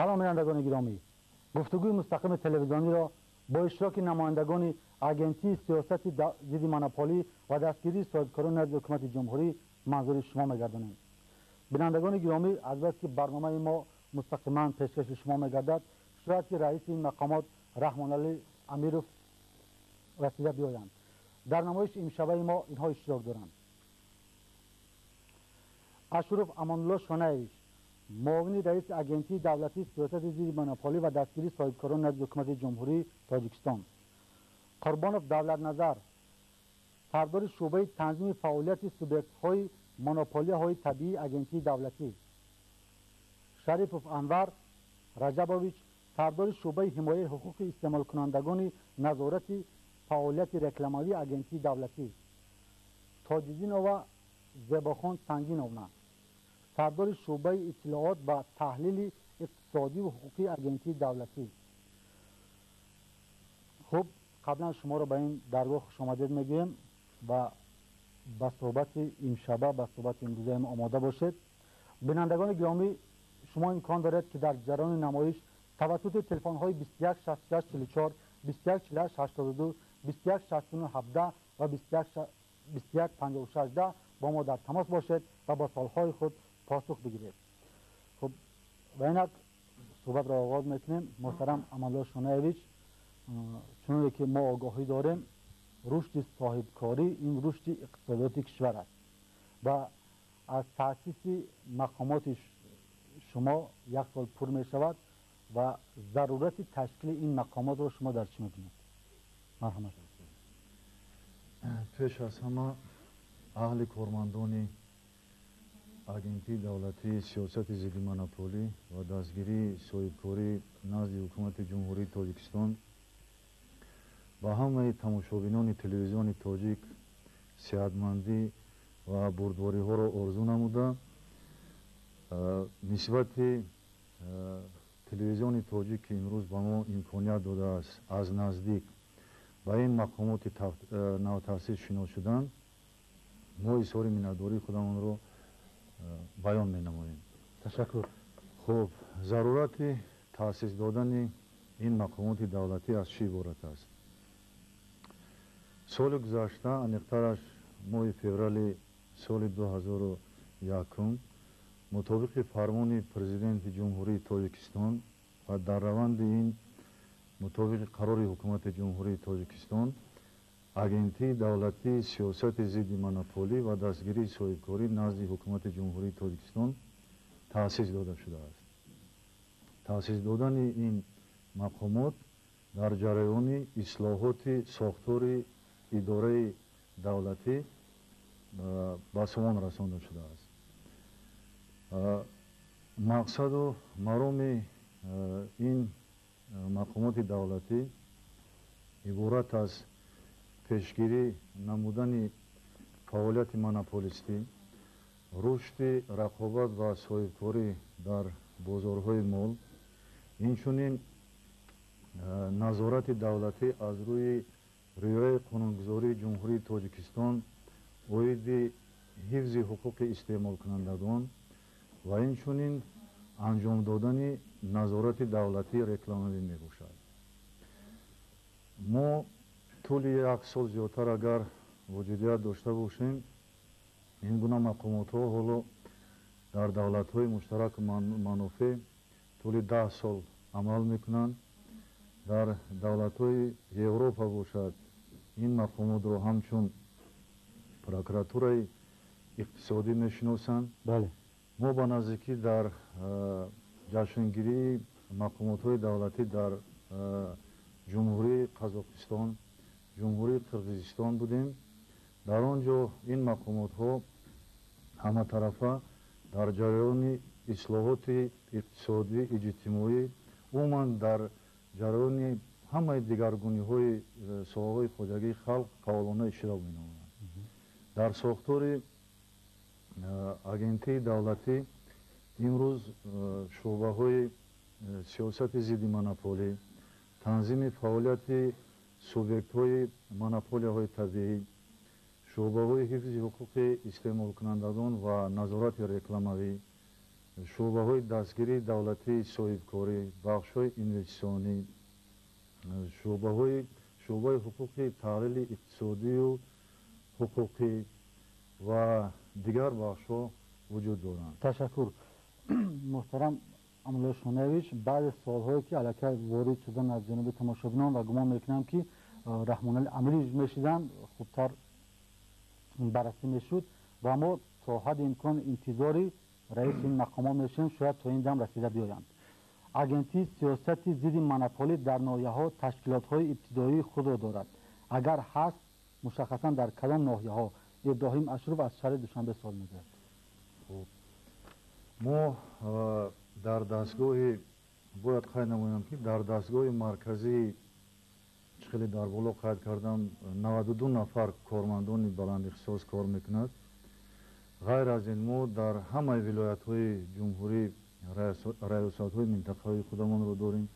Салом, бинандагони гиромӣ. Гуфтугӯи мустақими телевизиониро бо иштироки намояндагони Агентии сиёсати зидди монополӣ ва дастгирии соҳибкорон назди Ҳукумати Ҷумҳурӣ манзури шумо мегардонем. Бинандагони гиромӣ, аз бас ки барномаи мо мустақиман пешкаши шумо мегардад, шояд ки раиси ин мақомот Раҳмоналӣ Амиров расида биёянд. Дар намоиши имшабаи мо инҳо иштирок доранд: Ашуров Амонулло Шонаевич, муовини раиси Агентии давлатии сиёсати зидди монополӣ ва дастгирии соҳибкорон назди Ҳукумати Ҷумҳурии Тоҷикистон, Қурбонов Давлатназар, сардори шӯъбаи танзими фаъолияти субъектҳои монополияҳои табиии Агентии давлатӣ, Шарипов Анвар Раҷабович, сардори шӯъбаи ҳимояи ҳуқуқи истеъмолкунандагони назорати фаъолияти рекламавии Агентии давлатӣ, Тоҷиддинова Зебохон Сангиновна, сардори шӯъбаи иттилоот ва таҳлили иқтисодиву ҳуқуқии Агентии давлатӣ. Хуб, қаблан шуморо ба ин даргоҳ хушомадед мегӯем ва ба суҳбати имшаба, ба суҳбати имрӯзаи мо омода бошед. Бинандагони гиромӣ, шумо имкон доред, ки дар ҷараёни намоиш тавассути телефонҳои 21 66 44, 21 48 82, 21 69 17 ва 21 56 10 бо мо дар тамос бошед ва ба суолҳои худ посух бигиред. Хуб, ва инак суҳбатро оғоз мекунем. Муҳтарам Аманулло Шонаевич, чуноне ки мо огоҳӣ дорем, рушди соҳибкорӣ ин рушди иқтисодиёти кишвар аст ва аз таъсиси мақомоти шумо як сол пур мешавад ва зарурати ташкили ин мақомотро шумо дар чӣ мебинед? Марҳамат. Пеш аз ҳама аҳли кормандони Агентии давлатии сиёсати зидди монополӣ ва дастгирии соҳибкорӣ назди Ҳукумати Ҷумҳурии Тоҷикистон ба ҳамаи тамошобинони Телевизиони Тоҷик сеҳатмандӣ ва бурдбориҳоро орзу намуда, нисбати Телевизиони Тоҷик, ки имрӯз ба мо имконият додааст аз наздик ба ин мақомоти навтаъсис шинос шудан, мо изҳори миннатдории худамонро баён менамоем. Ташаккур. Хуб, зарурати таъсис додани ин мақомоти давлатӣ аз чӣ иборат аст? Соли гузашта, аниқтараш моҳи феврали соли 2001, мутобиқи фармони Президенти Ҷумҳурии Тоҷикистон ва дар раванди ин мутобиқи қарори Ҳукумати Ҷумҳурии Тоҷикистон Агентии давлатии сиёсати зидди монополӣ ва дастгирии соҳибкорӣ назди Ҳукумати Ҷумҳурии Тоҷикистон таъсис дода шудааст. Таъсис додани ин мақомот дар ҷараёни ислоҳоти сохтори идораи давлатӣ ба сомон расонда шудааст. Мақсаду мароми ин мақомоти давлатӣ иборат аз пешгирӣ намудани фаъолияти монополистӣ, рушди рақобат ва соҳибкорӣ дар бозорҳои мол, инчунин назорати давлатӣ аз рӯи риояи қонунгузории Ҷумҳурии Тоҷикистон оиди ҳифзи ҳуқуқи истеъмолкунандагон ва инчунин анҷом додани назорати давлатии рекламавӣ мебошад. Мо тӯли як сол зиёдтар агар вуҷудият дошта бошем, ин гуна мақомотҳо ҳоло дар давлатҳои муштараку манофеъ тӯли 10 сол амал мекунанд. Дар давлатҳои Европа бошад, ин мақомотро ҳамчун прокуратураи иқтисодӣ мешиносанд. Мо ба наздикӣ дар ҷашнгирии мақомотҳои давлатӣ дар Ҷумҳурии Қазоқистон, Ҷумҳурии Қирғизистон будем. Дар он ҷо ин мақомотҳо ҳаматарафа дар ҷараёни ислоҳоти иқтисодӣ, иҷтимоӣ, умуман дар ҷараёни ҳамаи дигаргуниҳои соҳаҳои хоҷагии халқ фаъолона иштирок менамоянд. Дар сохтори Агентии давлатӣ имрӯз шӯъбаҳои сиёсати зидди монополӣ, танзими фаъолияти субъектҳои монополияҳои табиӣ, шӯъбаҳои ҳифзи ҳуқуқи истеъмолкунандагон ва назорати рекламавӣ, Шӯъбаҳои дастгирии давлатии соҳибкорӣ, бахшҳои инвеститсионӣ, шӯъбаи ҳуқуқи таҳлили иқтисодию ҳуқуқӣ ва дигар бахшҳо вуҷуд доранд. Ташаккур. Муҳтарам Амрулло Шонаевич, баъзе суолҳое ки аллакай ворид шудан аз ҷониби тамошобинон ва гумон мекунам, ки Раҳмонали Амирович мешиданд, хубтар баррасӣ мешуд ва мо то ҳадди имкон интизори раиси ин мақомот мешавем, шояд то ин дам расида биёянд. Агентии сиёсати зидди монополӣ дар ноҳияҳо ташкилотҳои ибтидоии худро дорад? Агар ҳаст, мушаххасан дар кадом ноҳияҳо? Иброҳим Ашуров аз шаҳри Душанбе суол медиҳад. Хуб, мо дар дастгоҳи, бояд қайд намоям, ки дар дастгоҳи марказии, чӣ хеле дар боло қайд кардам, 92 нафар кормандони баландихтисос кор мекунад. Ғайр аз ин, мо дар ҳамаи вилоятҳои ҷумҳурӣ раёсатҳои минтақавии худамонро дорем.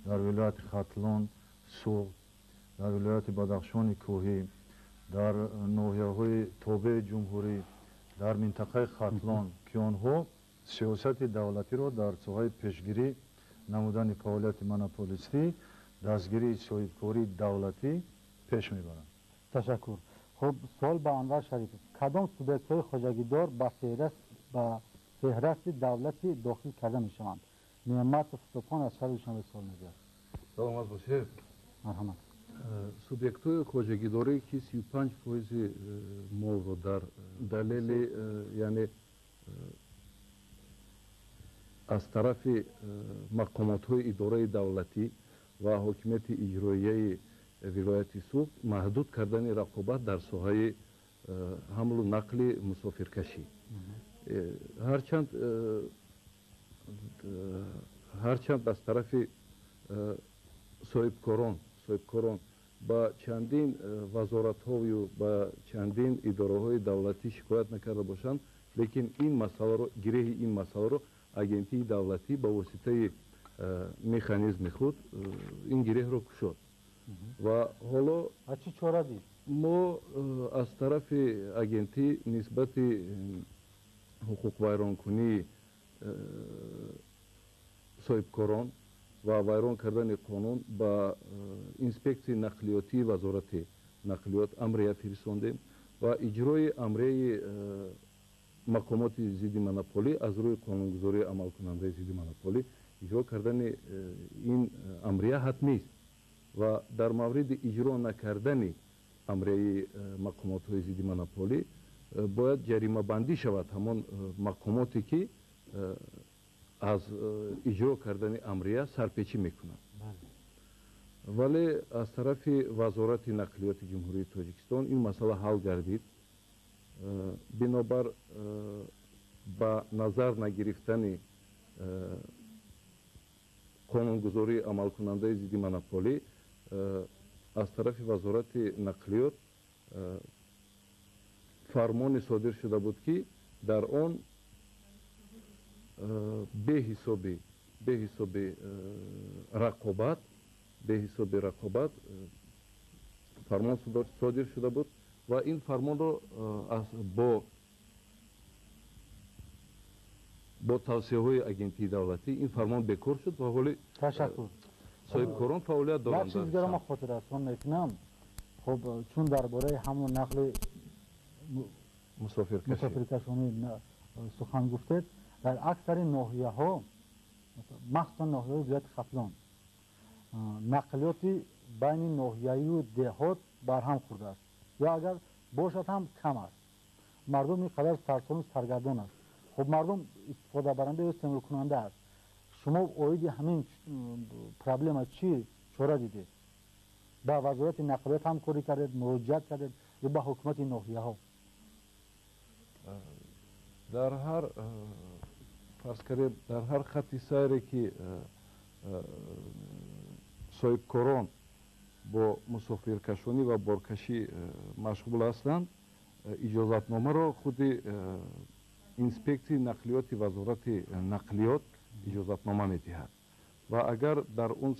Дар вилояти Хатлон, Суғд, дар вилояти Бадахшони Кӯҳӣ, дар ноҳияҳои тобеи ҷумҳурӣ, дар минтақаи Хатлон, ки онҳо сиёсати давлатиро дар соҳаи пешгирӣ намудани фаъолияти монополистӣ, дастгирии соҳибкории давлатӣ пеш мебаранд. Ташаккур. Хуб, суол ба Анвар Шарипов. Кадом субъектҳои хоҷагидор ба феҳрасти давлатӣ дохил карда мешаванд? Неъматов Субҳон аз шаҳри Душанбе суол медиҳад. Саломат бошед. Марҳамат. Субъектҳои хоҷагидорӣ, ки 35 фоизи молро дар далели, яъне аз тарафи мақомотҳои идораи давлатӣ ва ҳокимияти иҷроияи вилояти Суғд маҳдуд кардани рақобат дар соҳаи ҳамлу нақли мусофиркашӣ, ҳарчанд аз тарафи соҳибкорон ба чандин вазоратҳою ба чандин идораҳои давлатӣ шикоят накарда бошанд, лекин ин масъаларо, гиреҳи ин масъаларо агентии давлатӣ ба воситаи механизми худ ин гиреҳро кушод ва ҳоло чӣ чора дид? Мо аз тарафи агентӣ нисбати ҳуқуқвайронкунии соҳибкорон ва вайрон кардани қонун ба инспексияи нақлиётии Вазорати нақлиёт амрия фиристондем ва иҷрои амрияи мақомоти зидди монополӣ аз рӯи қонунгузории амалкунандаи зидди монополӣ иҷро кардани ин амрия ҳатмист ва дар мавриди иҷро накардани амрияи мақомотҳои зидди монополӣ бояд ҷаримабандӣ шавад ҳамон мақомоте, ки аз иҷро кардани амрия сарпечӣ мекунад. Вале аз тарафи Вазорати нақлиёти Ҷумҳурии Тоҷикистон ин масъала ҳал гардид. Бинобар ба назар нагирифтани қонунгузории амалкунандаи зидди монополӣ аз тарафи Вазорати нақлиёт фармоне содир шуда буд, ки дар он беҳисоби рақобат фармон содир шуда буд ва ин фармонро бо тавсияҳои агентии давлатӣ ин фармон бекор шуд ва ҳоли Ташаккур. соҳибкорон фаъолият доранд. Як чиз дигаро ман хотиррасон мекунам. Хуб, чун дар бораи ҳамлу нақли мусофиркашонӣ сухан гуфтед, дар аксари ноҳияҳо, махсусан ноҳияҳои вилояти Хатлон, нақлиёти байни ноҳияю деҳот барҳам хӯрдааст ё агар бошад ҳам, кам аст. Мардум ин қадар сарсону саргардон аст. Хуб, мардум истифодабаранда ё истеъмолкунанда аст. Шумо оиди ҳамин проблема чӣ чора дидед? Ба Вазорати нақлиёт ҳамкорӣ кардед, муроҷиат кардед ё ба ҳукумати ноҳияҳо? Дар ҳар, фарз кардем, дар ҳар хатти сайре, ки соҳибкорон бо мусофиркашонӣ ва боркашӣ машғул ҳастанд, иҷозатномаро худи инспексияи нақлиёти Вазорати нақлиёт иҷозатнома медиҳад ва агар дар он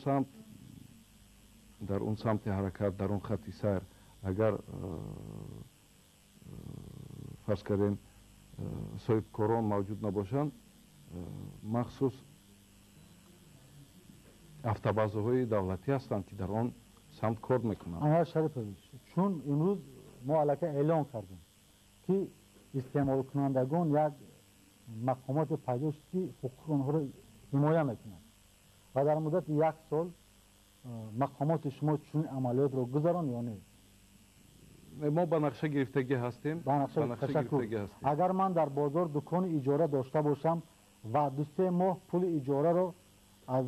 самти ҳаракат, дар он хатти сайр агар, фарз кардем, соҳибкорон мавҷуд набошанд. Махсус автобазаҳои давлатӣ ҳастанд, ки дар он самт кор мекунанд. Анвар Шарипович, чун имрӯз мо аллакай эълон кардем, ки истеъмолкунандагон як мақомоте пайдо шуд, ки ҳуқуқи онҳоро ҳимоя мекунад ва дар муддати як сол мақомоти шумо чунин амалиётро гузаронд ё не? Мо ба нақша гирифтагӣ ҳастем. Ташаккур. Агар ман дар бозор дукони иҷора дошта бошам ва 2-3 моҳ пули иҷораро аз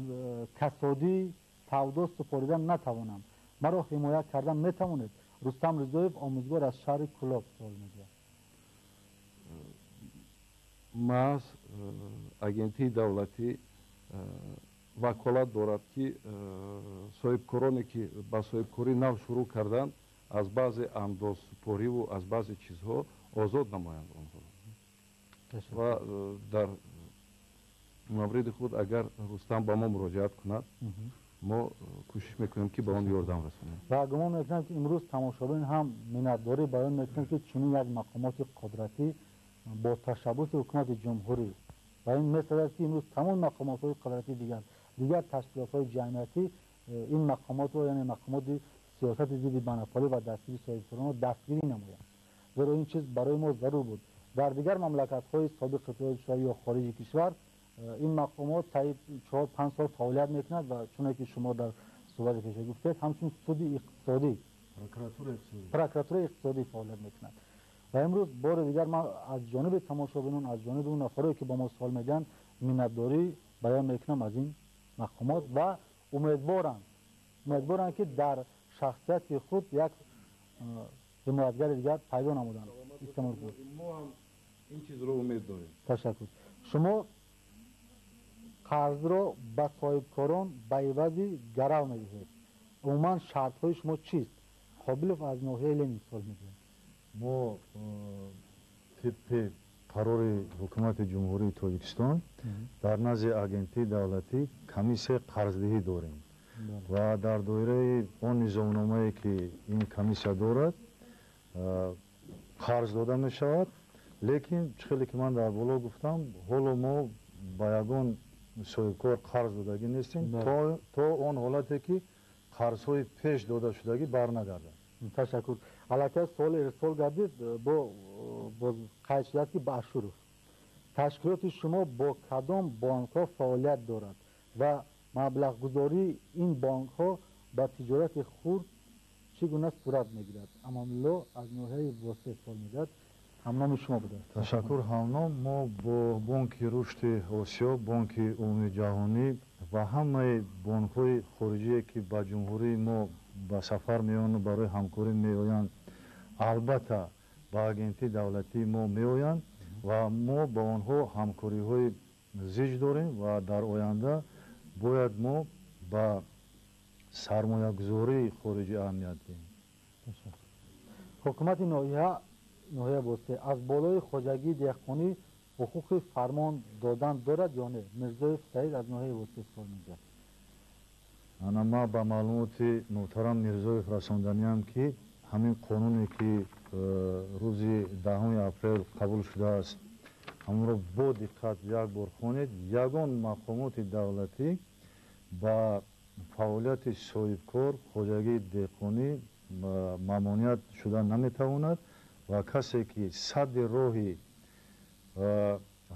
касодии савдо супоридан натавонам, маро ҳимоя кардан метавонед? Рустам Ризоев, омӯзгор аз шаҳри Кӯлоб суол медиҳад. Маҳз агентии давлатӣ ваколат дорад, ки соҳибкороне, ки ба соҳибкорӣ нав шурӯъ карданд, аз баъзе андозсупориву аз баъзе чизҳо озод намоянд онҳоро. Ва дар мавриди худ агар Рустам ба мо муроҷиат кунад, мо кӯшиш мекунем, ки ба он ёрдам расонем. Ва гумон мекунам, ки имрӯз тамошобин ҳам миннатдорӣ баён мекунад, ки чунин як мақомоти қудратӣ бо ташаббуси ҳукумати ҷумҳурӣ ва ин месазад, ки имрӯз тамоми мақомотҳои қудратии дигар ташкилотҳои ҷамъиятӣ ин мақомотро, яъне мақомоти сиёсати зидди монополӣ ва дастгирии соҳибкоронро дастгирӣ намоянд, зеро ин чиз барои мо зарур буд. Дар дигар мамлакатҳои собиқ Иттиҳоди Шӯравӣ ё хориҷи кишвар ин мақомот таи 4-5 сол фаъолият мекунад ва чуне ки шумо дар суҳбати пеша гуфтед, ҳамчун суди иқтисодӣ, прокуратураи иқтисодӣ фаъолият мекунад. Ва имрӯз бори дигар ман аз ҷониби тамошобинон, аз ҷониби он нафаре, ки ба мо суол медиҳанд, миннатдорӣ баён мекунам аз ин мақомот ва умедворам, ки дар шахсияти худ як ҳимоятгари дигар пайдо намуданд. Мо ҳам ин чизро умед дорем. Ташаккур. Шумо қарзро ба соҳибкорон ба ивази гарав медиҳед. Умуман шартҳои шумо чист? Қобилов аз ноҳияи Ленин суол медиҳад. Мо тибқи қарори ҳукумати Ҷумҳурии Тоҷикистон дар назди агентии давлатӣ комиссияи қарздиҳӣ дорем ва дар доираи он низомномае, ки ин комиссия дорад, қарз дода мешавад. Лекин чӣ хеле ки ман дар боло гуфтам, ҳоло мо ба ягон соҳибкор қарз додагӣ нестем, то он ҳолате ки қарзҳои пеш додашудагӣ барнагардад. Ташаккур. Аллакай суоли ирсол гардид, бо боз қайд шудааст, ки ба Ашуров: ташкилоти шумо бо кадом бонкҳо фаъолият дорад ва маблағгузории ин бонкҳо ба тиҷорати хурд чӣ гуна сурат мегирад? Амонулло аз ноҳияи Восеъ суол медиҳад. Ҳамноми шумо будааст. Ташаккур, ҳамном. Мо бо Бонки рушди Осиё, Бонки умумиҷаҳонӣ ва ҳамаи бонкҳои хориҷие, ки ба ҷумҳурии мо ба сафар меоянд, барои ҳамкорӣ меоянд, албатта ба агентии давлатии мо меоянд ва мо ба онҳо ҳамкориҳои зич дорем ва дар оянда бояд мо ба сармоягузории хориҷӣ аҳамият диҳем. Ҳукумати ноҳия Восеъ аз болои хоҷагии деҳқонӣ ҳуқуқи фармон додан дорад ё не? Мирзоев Саид аз ноҳияи Восеъ суол медиҳад. Ана, ман ба маълумоти муҳтарам Мирзоев расонданиам, ки ҳамин қонуне, ки рӯзи 10 апрел қабул шудааст, ҳамонро бо диққат як бор хонед. Ягон мақомоти давлатӣ ба фаъолияти соҳибкор, хоҷагии деҳқонӣ мамоният шуда наметавонад ва касе, ки садди роҳи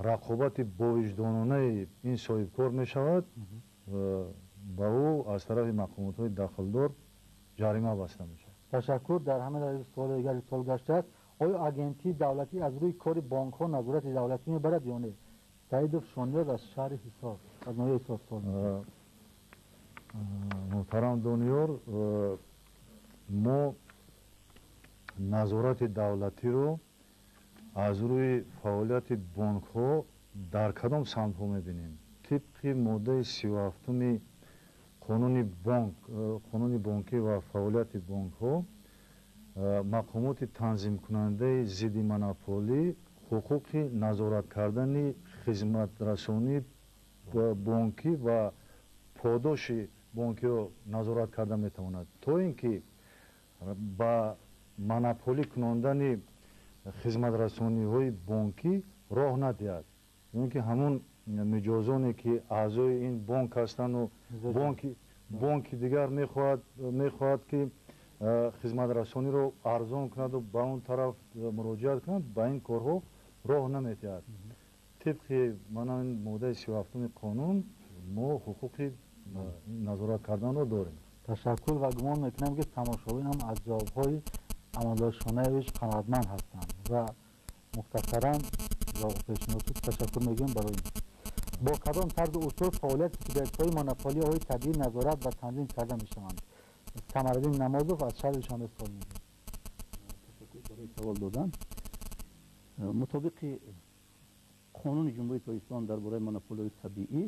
рақобати бовиҷдононаи ин соҳибкор мешавад, ба ӯ аз тарафи мақомотҳои дахлдор ҷарима баста мешавад. Ташаккур. Дар ҳамин суоли дигар суол гаштааст: оё агентии давлатӣ аз рӯи кори бонкҳо назорати давлатӣ мебарад ё не? Саидов Шониёз аз шаҳри Ҳисор, аз ноҳияи Ҳисор суол. Муҳтарам Дониёр, мо назорати давлатиро аз рӯи фаъолияти бонкҳо дар кадом самтҳо мебинем? Тибқи моддаи 37-уми қонуни бонк, қонуни бонкӣ ва фаъолияти бонкҳо, мақомоти танзимкунандаи зидди монополӣ ҳуқуқи назорат кардани хизматрасонии бонкӣ ва подоши бонкиро назорат карда метавонад, то ин ки ба монополӣ кунондани хизматрасониҳои бонкӣ роҳ надиҳад, ё ин ки ҳамун миҷозоне ки аъзои ин бонк ҳастанду бонки дигар мехоҳад ки хизматрасониро арзон кунаду ба он тараф муроҷиат кунад, ба ин корҳо роҳ наметиҳад. Тибқи мана ин моддаи 37-уми қонун мо ҳуқуқи назорат карданро дорем. Ташаккур ва гумон мекунам, ки тамошобин ҳам аз ҷавобҳои Амалло Шонаевич қаноатманд ҳастанд ва мухтасаран ҷавоб пешниҳод шуд. Ташаккур мегӯем барои ин. Бо кадом тарзу усул фаъолияти субъектҳои монополияҳои табиӣ назорат ва танзим карда мешаванд? Самариддин Намозов аз шаҳри Душанбе суол медиҳад. Ташаккур барои савол додан. Мутобиқи қонуни Ҷумҳурии Тоҷикистон дар бораи монополияҳои табиӣ,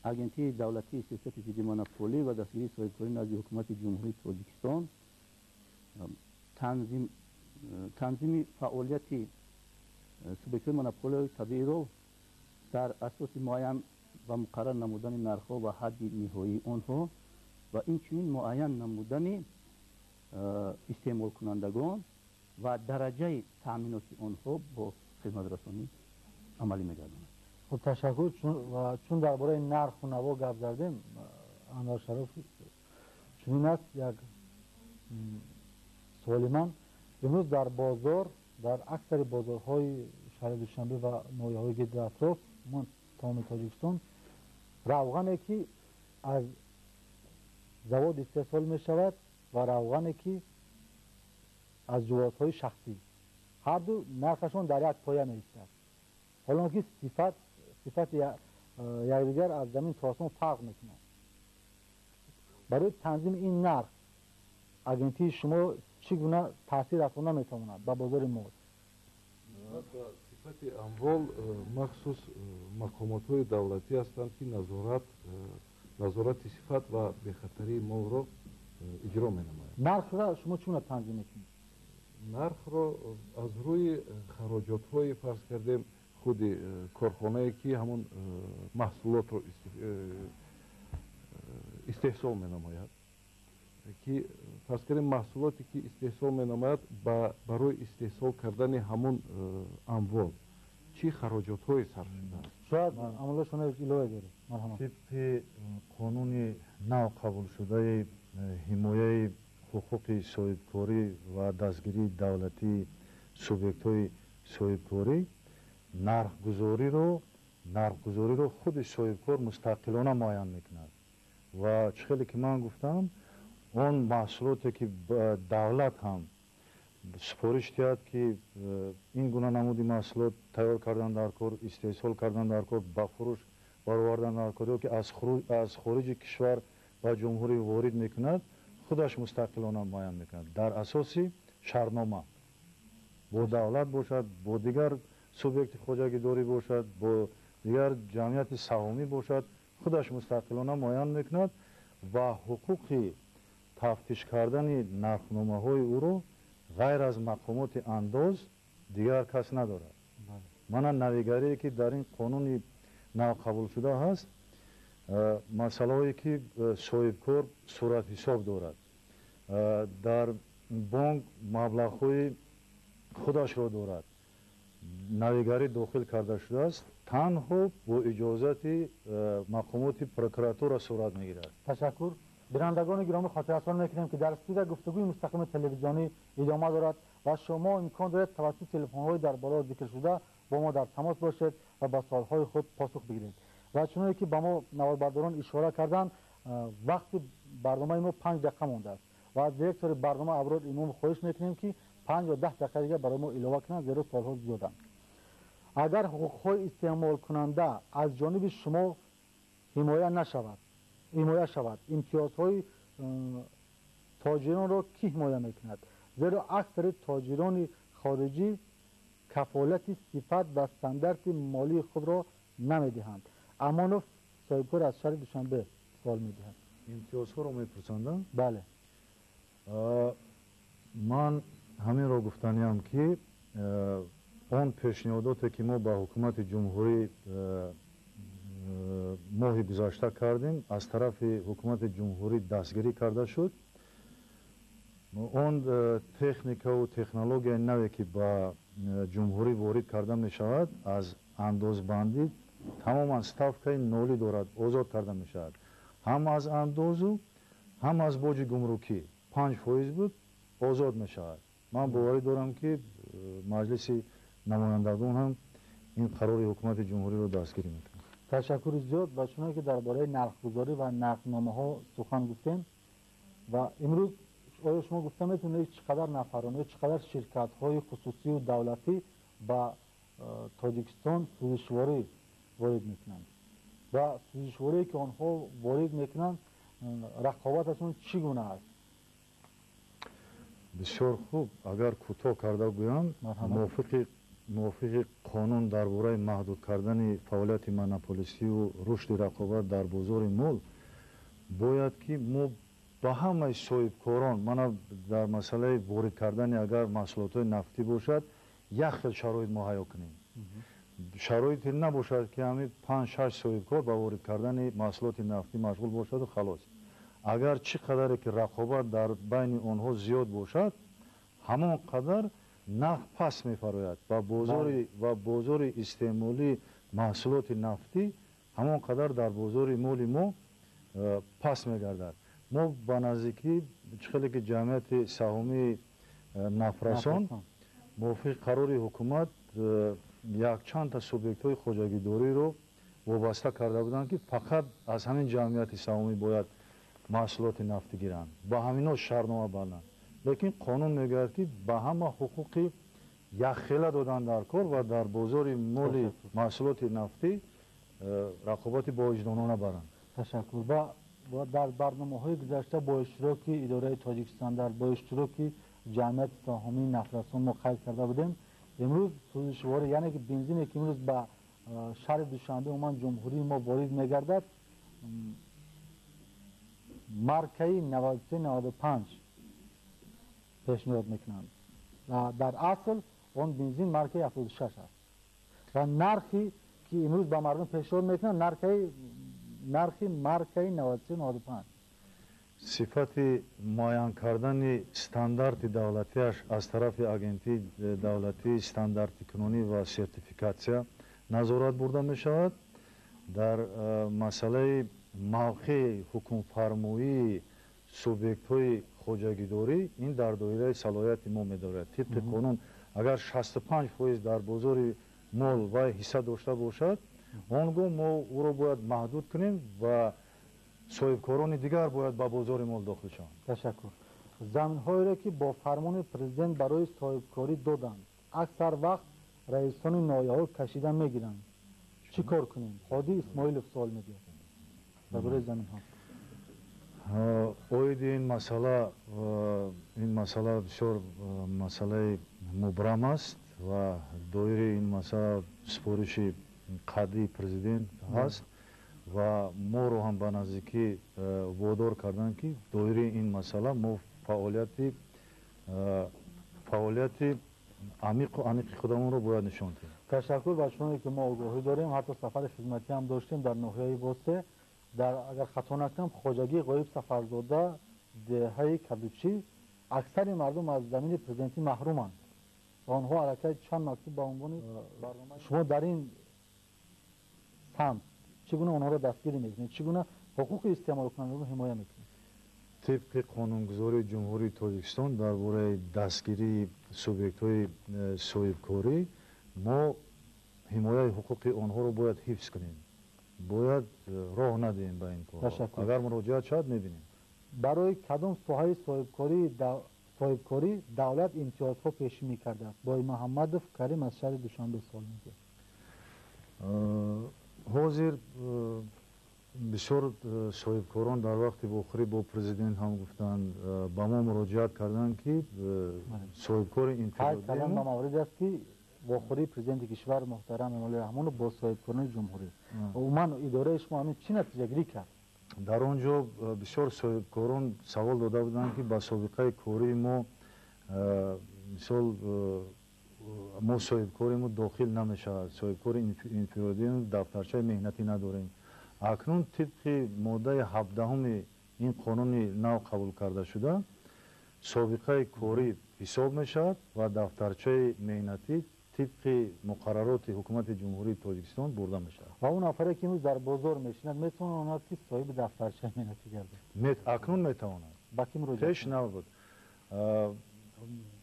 Агентии давлатии сиёсати зидди монополӣ ва дастгирии соҳибкорӣ назди Ҳукумати Ҷумҳурии Тоҷикистон танзими фаъолияти субъектҳои монополияҳои табииро дар асоси муайян ва муқаррар намудани нархҳо ва ҳадди ниҳоии онҳо ва инчунин муайян намудани истеъмолкунандагон ва дараҷаи таъминоти онҳо бо хизматрасонӣ амалӣ мегардонад. Хуб, ташаккур. Чун дар бораи нарху наво гап задем, Анвар Шароф, чунин аст як суоли ман. Имрӯз дар бозор, дар аксари бозорҳои шаҳри Душанбе ва ноҳияҳои гирди атроф, тамоми Тоҷикистон, равғане ки аз завод истеҳсол мешавад ва равғане ки аз ҷувозҳои шахсӣ, ҳарду нархашон дар як поя меистад, ҳолон ки сифати якдигар аз замин то осмон фарқ мекунад. Барои танзими ин нарх агентии шумо чӣ гуна таъсир расонда метавонад ба бозори мол? Сифати амвол махсус мақомотҳои давлатӣ ҳастанд, ки назорати сифат ва бехатарии молро иҷро менамоянд. Нархро шумо чӣ гуна танзим мекунед? Нархро аз рӯи хароҷотҳои, фарз кардем, худи корхонае ки ҳамон маҳсулотро истеҳсол менамояд, ки, фарз кардем, маҳсулоте ки истеҳсол менамояд, барои истеҳсол кардани ҳамон амвол чӣ хароҷотҳое сарф шудааст. Шояд Амалло Шонаевич илова доред. Марҳамат. Тибқи қонуни нав қабулшудаи ҳимояи ҳуқуқи соҳибкорӣ ва дастгирии давлатии субъектҳои соҳибкорӣ, нархгузориро худи соҳибкор мустақилона муайян мекунад. Ва чӣ хеле ки ман гуфтам, он маҳсулоте ки давлат ҳам супориш диҳад, ки ин гуна намуди маҳсулот тайёр кардан дар кор, истеҳсол кардан дар кор, ба фурӯш баровардан дар кор, ё ки аз хориҷи кишвар ба ҷумҳурӣ ворид мекунад, худаш мустақилона муайян мекунад дар асоси шартнома бо давлат бошад, бо дигар субъекти хоҷагидорӣ бошад, бо дигар ҷамъияти саҳомӣ бошад, худаш мустақилона муайян мекунад ва ҳуқуқи тафтиш кардани нархномаҳои ӯро ғайр аз мақомоти андоз дигар кас надорад. Мана навигарие ки дар ин қонуни нав қабулшуда ҳаст, масъалаҳое ки соҳибкор суратҳисоб дорад, дар бонк маблағҳои худашро дорад, навигарӣ дохил карда шудааст, танҳо бо иҷозати мақомоти прокуратура сурат мегирад. Ташаккур. Бинандагони гиромӣ, хотиррасон мекунем, ки дар студия гуфтугӯи мустақими телевизионӣ идома дорад ва шумо имкон доред тавассути телефонҳои дар боло зикршуда бо мо дар тамос бошед ва ба суолҳои худ посух бигиред. Ва чуноне ки ба мо наворбардорон ишора карданд, вақти барномаи мо 5 дақиқа мондааст ва аз директори барнома Аброр Имомов хоҳиш мекунем, ки 5 ё 10 дақиқа дигар барои мо илова кунанд, зеро суолҳо зиёданд. Агар ҳуқуқҳои истеъмолкунанда аз ҷониби шумо ҳимоя нашавад, ҳимоя шавад, имтиёзҳои тоҷиронро кӣ ҳимоя мекунад? Зеро аксари тоҷирони хориҷӣ кафолати сифат ва стандарти молии худро намедиҳанд. Амонов, соҳибкор аз шаҳри Душанбе, суол медиҳад. Имтиёзҳоро мепурсандам? Бале. Ман ҳаминро гуфтаниям, ки он пешниҳодоте ки мо ба ҳукумати ҷумҳурӣ моҳи гузашта кардем, аз тарафи ҳукумати ҷумҳурӣ дастгирӣ карда шуд. Он техникаву технологияи наве, ки ба ҷумҳурӣ ворид карда мешавад, аз андозбандӣ тамоман ставкаи нолӣ дорад, озод карда мешавад ҳам аз андозу, ҳам аз боҷи гумрукӣ, 5% буд, озод мешавад. Ман боварӣ дорам, ки Маҷлиси намояндагон ҳам ин қарори ҳукумати ҷумҳуриро дастгирӣ мекунад. Ташаккури зиёд. Ва чуноне ки дар бораи нархгузорӣ ва нархномаҳо сухан гуфтем, ва имрӯз оё шумо гуфта метавонед, чӣ қадар нафарон ё чӣ қадар ширкатҳои хусусию давлатӣ ба Тоҷикистон сӯзишворӣ ворид мекунанд ва сӯзишворие, ки онҳо ворид мекунанд, рақобаташон чӣ гуна аст? Бисёр хуб. Агар кӯтоҳ карда гӯям, мувофиқи қонун дар бораи маҳдуд кардани фаъолияти монополистиву рушди рақобат дар бозори мол, бояд ки мо ба ҳамаи соҳибкорон, мана дар масъалаи ворид кардани агар маҳсулотҳои нафтӣ бошад, як хел шароит муҳайё кунем. Шароите набошад, ки ҳамин панҷ шаш соҳибкор ба ворид кардани маҳсулоти нафтӣ машғул бошаду халос. Агар чӣ қадаре ки рақобат дар байни онҳо зиёд бошад, ҳамон қадар нарх паст мефарояд ва бозори истеъмолии маҳсулоти нафтӣ ҳамон қадар дар бозори моли мо паст мегардад. Мо ба наздикӣ, чӣ хеле ки ҷамъияти саҳомии Нафрасон мувофиқи қарори ҳукумат якчандта субъектҳои хоҷагидориро вобаста карда буданд, ки фақат аз ҳамин ҷамъияти саҳомӣ бояд маҳсулоти нафтӣ гиранд, ба ҳаминҳо шартнома банданд. Лекин қонун мегӯяд, ки ба ҳама ҳуқуқи якхела додан дар кор ва дар бозори моли маҳсулоти нафтӣ рақобати боиҷдонона баранд. Ташаккур. Ва дар барномаҳои гузашта бо иштироки идораи Тоҷикстандарт, бо иштироки ҷамъияти саҳомии Нафрасон мо қайд карда будем, имрӯз сӯзишворӣ, яъне ки бензине, ки имрӯз ба шаҳри Душанбе, умуман ҷумҳурии мо ворид мегардад, маркаи 93 95 пешниҳод мекунанд. Дар асл он бензин маркаи 76 аст ва нархи, ки имрӯз ба мардум пешниҳод мекунанд, нархи маркаи 93 95. Сифати муайян кардани стандарти давлатиаш аз тарафи Агентии давлатии стандартикунонӣ ва сертификатсия назорат бурда мешавад. Дар масъалаи мавқеи ҳукмфармоии субъектҳои хоҷагидорӣ ин дар доираи салоҳияти мо медорад. Тибқи қонун, агар 65% дар бозори мол вай ҳисса дошта бошад, он гоҳ мо ӯро бояд маҳдуд кунем ва соҳибкорони дигар бояд ба бозори мол дохил шаванд. Ташаккур. Заминҳоеро, ки бо фармони президент барои соҳибкорӣ доданд, аксар вақт раисони ноҳияҳо кашида мегиранд. Чӣ кор кунем? Ҳодӣ Исмоилов суол медиҳад дар бораи заминҳо. Оиди ин масъала бисёр масъалаи мубрам аст ва доираи ин масъала супориши қатъии президент ҳаст ва моро ҳам ба наздикӣ водор карданд, ки доираи ин масъала мо фаъолияти амиқу аниқи худамонро бояд нишон диҳем. Ташаккур. Ба чуноне ки мо огоҳӣ дорем, ҳатто сафари хизматӣ ҳам доштем дар ноҳияи Восе, дар, агар хато накунам, хоҷагии Ғоиб Сафарзода, деҳаи Кадучӣ, аксари мардум аз замини президентӣ маҳруманд ва онҳо аллакай чанд мактуб ба унвони шумо дар ин самт чӣ гуна онҳоро дастгирӣ мекунед, чӣ гуна ҳуқуқи истеъмолкунандагонро ҳимоя мекунед? Тибқи қонунгузории Ҷумҳурии Тоҷикистон дар бораи дастгирии субъектҳои соҳибкорӣ, мо ҳимояи ҳуқуқи онҳоро бояд ҳифз кунем, бояд роҳ надиҳем ба ин кор. Агар муроҷиат шавад, мебинем. Барои кадом соҳаи соҳибкорӣ давлат имтиёзҳо пешӣ мекардааст? Боймуҳаммадов Карим аз шаҳри Душанбе суол медиҳад. Ҳозир бисёр соҳибкорон дар вақти вохӯрӣ бо президент ҳам гуфтанд, ба мо муроҷиат карданд, ки соҳибкори Қайд кардан ба мавриде аст, ки вохӯрии президенти кишвар муҳтарам Эмомалӣ Раҳмонов бо соҳибкорони ҷумҳурӣ, умуман идораи шумо ҳамин чӣ натиҷагирӣ кард? Дар он ҷо бисёр соҳибкорон савол дода буданд, ки ба собиқаи кории мо, мисол, мо соҳибкоримо дохил намешавад, соҳибкори инфиродием, дафтарчаи меҳнатӣ надорем. Акнун тибқи моддаи 17-уми ин қонуни нав қабул карда шуда, Собиқаи корӣ ҳисоб мешавад ва дафтарчаи меҳнатӣ тибқи муқаррароти ҳукумати Ҷумҳурии Тоҷикистон бурда мешавад. Ва он нафаре, ки имрӯз дар бозор мешинад, метавонад, ки соҳиби дафтарчаи меҳнатӣ гардад? Акнун метавонад. Ба кӣ муроҷиат? Пеш набуд.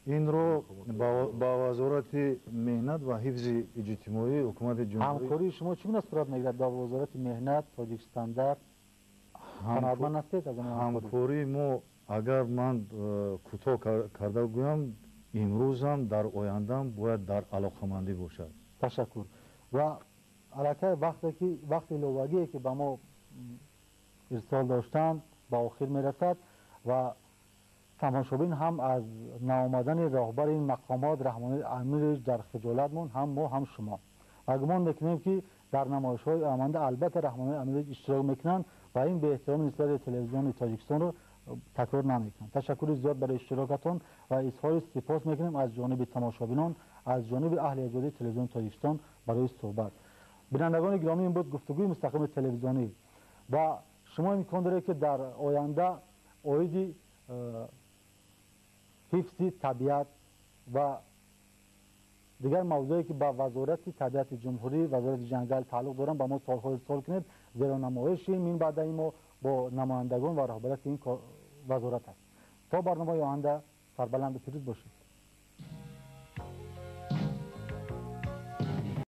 Инро ба Вазорати меҳнат ва ҳифзи иҷтимоии ҳукумати ҷумҳурӣ. Ҳамкории шумо чӣ гуна сурат мегирад ба Вазорати меҳнат, Тоҷикстандарт? Қаноатманд ҳастед аз он? Ҳамкории мо, агар ман кӯтоҳ карда гӯям, имрӯзам дар ояндаам бояд дар алоқамандӣ бошад. Ташаккур. Ва аллакай вақте ки вақти иловагие, ки ба мо ирсол доштанд, ба охир мерасад ва тамошобин ҳам аз наомадани роҳбари ин мақомот Раҳмони Амирович дар хиҷолат монд, ҳам мо, ҳам шумо. Ва гумон мекунем, ки дар намоишҳои оянда албатта Раҳмони Амирович иштирок мекунанд ва ин беэҳтироми нисбати телевизиони Тоҷикистонро такрор намекунанд. Ташаккури зиёд барои иштирокатон ва изҳори сипос мекунем аз ҷониби тамошобинон, аз ҷониби аҳли эҷодии телевизиони Тоҷикистон барои суҳбат. Бинандагони гиромӣ, ин буд гуфтугӯи мустақими телевизионӣ ва шумо имкон доред, ки дар оянда оиди ҳифзи табиат ва дигар мавзӯе, ки ба Вазорати табиати ҷумҳурӣ, Вазорати ҷангал тааллуқ доранд, ба мо суолҳо ирсол кунед, зеро намоиши минбаъдаи мо бо намояндагон ва роҳбарияти ин вазорат аст. То барномаи оянда сарбаланду пирӯз бошед.